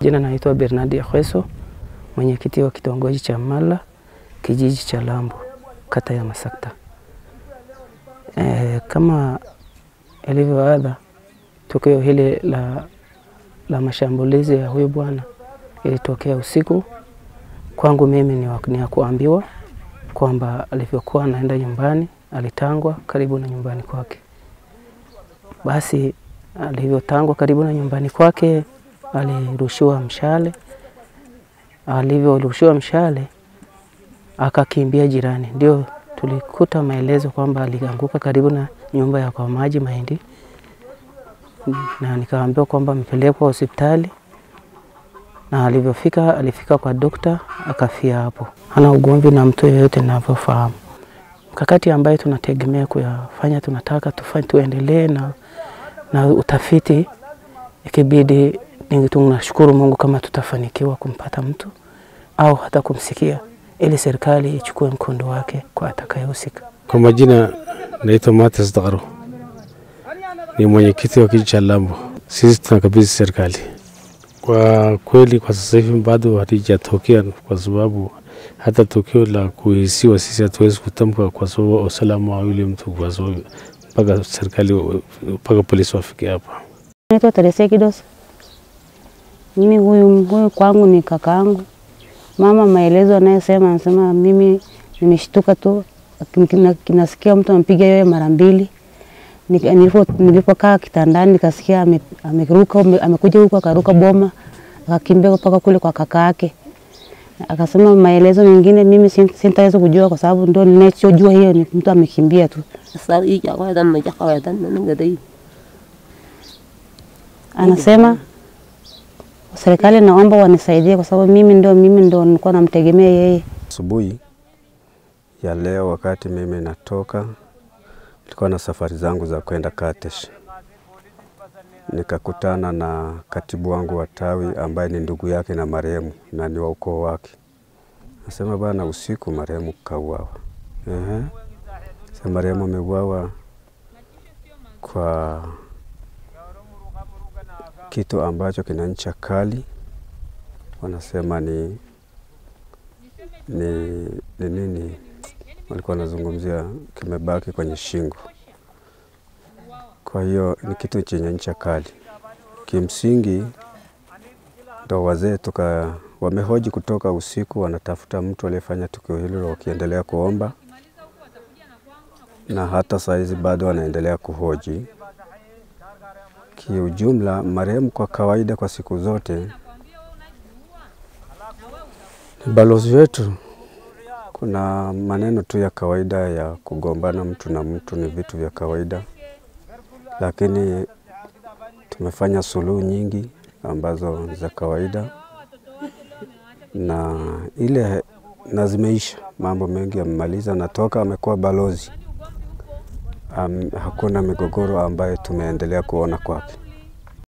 Jina naitwa Bernard Yakhweso, mwenyekiti wa kitongoji cha Mala, kijiji cha Lambo, kata ya Masakta. Kama ilivyo ada, tukio hili la mashambulizi ya huyu bwana ilitokea usiku. Kwangu mimi ni kuambiwa kwamba alivyokuwa anaenda nyumbani, alitangwa karibu na nyumbani kwake. Basi alivyotangwa karibu na nyumbani kwake, alirushiwa mshale. Alivyorushiwa mshale akakimbia jirani. Ndio tulikuta maelezo kwamba alianguka karibu na nyumba ya kwa maji mahindi, na nikaambiwa kwamba amepelekwa hospitali, na alivyofika alifika kwa dokta akafia hapo. Hana ugomvi na mtu yeyote ninavyofahamu. Mkakati ambaye tunategemea kuyafanya, tunataka tufanye, tuendelee na utafiti. Ikibidi, tunashukuru Mungu kama tutafanikiwa kumpata mtu au hata kumsikia, ili serikali ichukue mkondo wake kwa atakayehusika. Kwa majina naitwa Mathias Dagaro, ni mwenyekiti wa kijiji cha Lambo. Sisi tunakabidhi serikali. Kwa kweli kwa sasa hivi bado hatijatokea, kwa sababu hata tukio la kuhisiwa sisi hatuwezi kutamka kwa sababu usalama wa yule mtu, kwa sababu mpaka serikali, mpaka polisi wafike hapa. Naitwa Teresa Kidos. Mimi huyu kwangu ni kakaangu. Mama maelezo anayosema, anasema mimi nimeshtuka tu, nasikia mtu ampiga yeye mara mbili. Nilipokaa kitandani nikasikia ameruka, amekuja huko akaruka boma, akakimbia mpaka kule kwa kaka yake. Akasema maelezo mengine mimi sintaweza kujua kwa sababu ndio ninachojua hiyo ni mtu amekimbia tu. Anasema serikali naomba wanisaidie kwa sababu mimi ndio nilikuwa namtegemea yeye. Asubuhi ya leo wakati mimi natoka, nilikuwa na safari zangu za kwenda Katesh. Nikakutana na katibu wangu wa tawi ambaye ni ndugu yake na marehemu na ni wa ukoo wake. Nasema bana, usiku marehemu kauawa. Sasa marehemu ameuawa kwa kitu ambacho kina ncha kali. Wanasema ni nini walikuwa wanazungumzia, kimebaki kwenye shingo. Kwa hiyo ni kitu chenye ncha kali. Kimsingi ndo wazee wamehoji kutoka usiku, wanatafuta mtu aliyefanya tukio hilo, wakiendelea kuomba, na hata saizi bado wanaendelea kuhoji. Kiujumla marehemu kwa kawaida kwa siku zote ni balozi wetu. Kuna maneno tu ya kawaida ya kugombana mtu na mtu, ni vitu vya kawaida, lakini tumefanya suluhu nyingi ambazo ni za kawaida na ile na zimeisha. Mambo mengi yamemaliza, na toka amekuwa balozi hakuna migogoro ambayo tumeendelea kuona kwake.